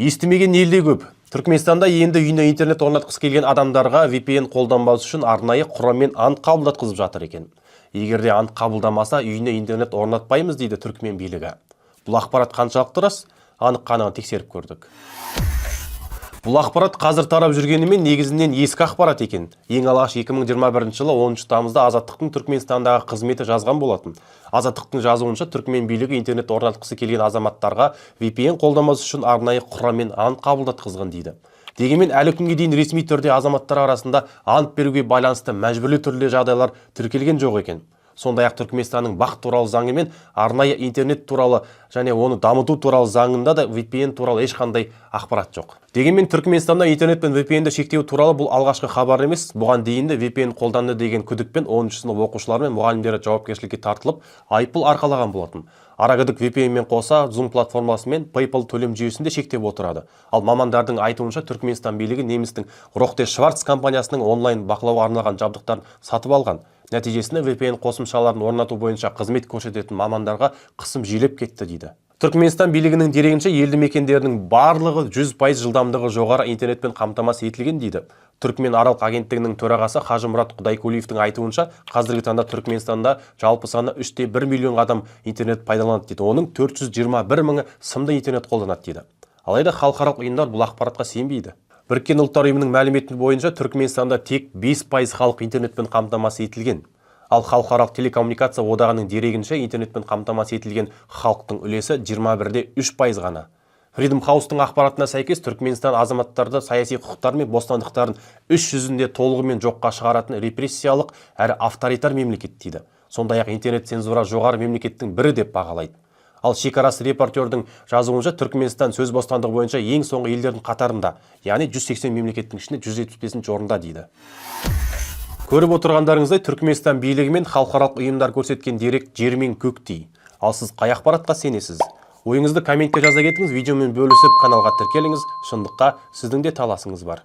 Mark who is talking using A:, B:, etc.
A: Естімеген елде көп. Түркменстанда енді үйіне интернет орнатқысы келген адамдарға VPN қолданбас үшін арнайы құраммен ант қабылдатқызып жатыр екен. Егер де ант қабылдамаса, үйіне интернет орнатпаймыз дейді түркмен билігі. Бұл ақпарат қаншалықты рас? Анық қанығын тексеріп көрдік. Бұл ақпарат қазір тарап жүргенімен, негізінен ескі ақпарат екен. Ең алғаш 2021 жылы 10 тамызда Азаттықтың Түркменстандағы қызметі жазған болатын. Азаттықтың жазуынша, түркмен билігі интернет орнатқысы келген азаматтарға VPN қолданбас үшін арнайы құраммен ант қабылдатқызған дейді. Дегенмен әлі күнге дейін ресми түрде азаматтар арасында ант беруге байланысты мәжбүрлі түрде жағдайлар тіркелген жоқ екен. Сондай-ақ Түркменстанның БАҚ туралы заңы мен арнайы интернет туралы және оны дамыту туралы заңында да VPN туралы ешқандай ақпарат жоқ. Дегенмен Түркменстанда интернет пен VPN-ді шектеу туралы бұл алғашқы хабар емес. Бұған дейін де VPN қолданды деген күдікпен 10 сынып оқушылары мен мұғалімдері жауапкершілікке тартылып, айыппұл арқалаған болатын. Арагідік VPN-мен қоса Zoom платформасы мен PayPal төлем жүйесін де шектеп отырады. Ал мамандардың айтуынша, Түркменстан билігі немістің Rohde Schwarz компаниясының онлайн бақылауға арналған жабдықтарын сатып алған. Нәтижесінде VPN қосымшаларын орнату бойынша қызмет көрсететін мамандарға қысым жиілеп кетті дейді. Түркменстан билігінің дерегінше, елді мекендердің барлығы 100% жылдамдығы жоғары интернетпен қамтамасыз етілген дейді. Түркмен аралық агенттігінің төрағасы Хажымұрат Құдайкулиевтің айтуынша, қазіргі таңда Түркменстанда жалпы саны 3,1 миллион адам интернет пайдаланады дейді. Оның 421 мыңы сымды интернет қолданады дейді. Алайда халықаралық ұйымдар бұл ақпаратқа сенбейді. Біріккен Ұлттар Ұйымының мәліметі бойынша, Түркменстанда тек 5% халық интернетпен қамтамасыз етілген. Ал Халықаралық телекоммуникация одағының дерегінше, интернетпен қамтамасыз етілген халықтың үлесі 21,3% ғана. Freedom House-тың ақпаратына сәйкес, Түркменстан азаматтарды саяси құқықтары мен бостандықтарын іс жүзінде толығымен жоққа шығаратын репрессиялық әрі авторитар мемлекет дейді. Сондай-ақ интернет цензура жоғары мемлекеттің бірі деп бағалайды. Ал шекарасыз репортердің жазуынша, Түркменстан сөз бостандығы бойынша ең соңғы елдердің қатарында, яғни 180 мемлекеттің ішінде 175 орында дейді. Көріп отырғандарыңыздай, Түркменстан билігі мен халықаралық ұйымдар көрсеткен дерек жер мен көктей. Ал сіз қай ақпаратқа сенесіз? Ойыңызды комментке жаза кетіңіз, видеомен бөлісіп, каналға тіркеліңіз. Шындыққа сіздің де таласыңыз бар.